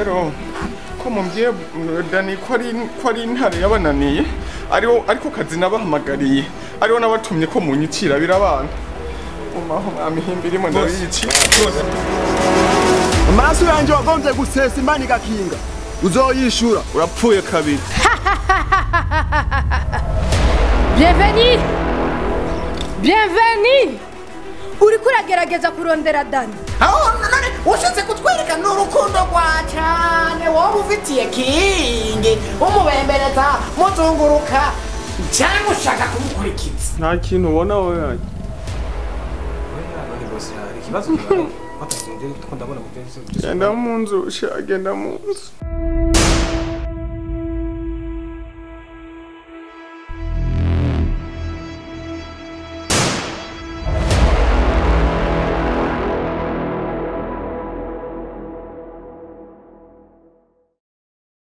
Rero ko mumbwiye Dani ko ari intare yabananiye, ariho ariko kazi nabahamagariye, ariho nabatumye ko munyicira birabana. Umaho mwamihimbi irimo ndabici. Amaraso yanje wagombye gusesa Imana igakinga. Uzoyishura urapfuye kabiri. Bienvenue. Bienvenue. Uriko uragerageza kurondera Dani. Aho none ushatse kutwereka n'urukundo rwa cyane wowe ufitiye kingi umubembereza muzunguruka cyangwa ushaka kumukurikiza. Nta kintu ubona wowe. Genda mu nzu, genda mu nzu.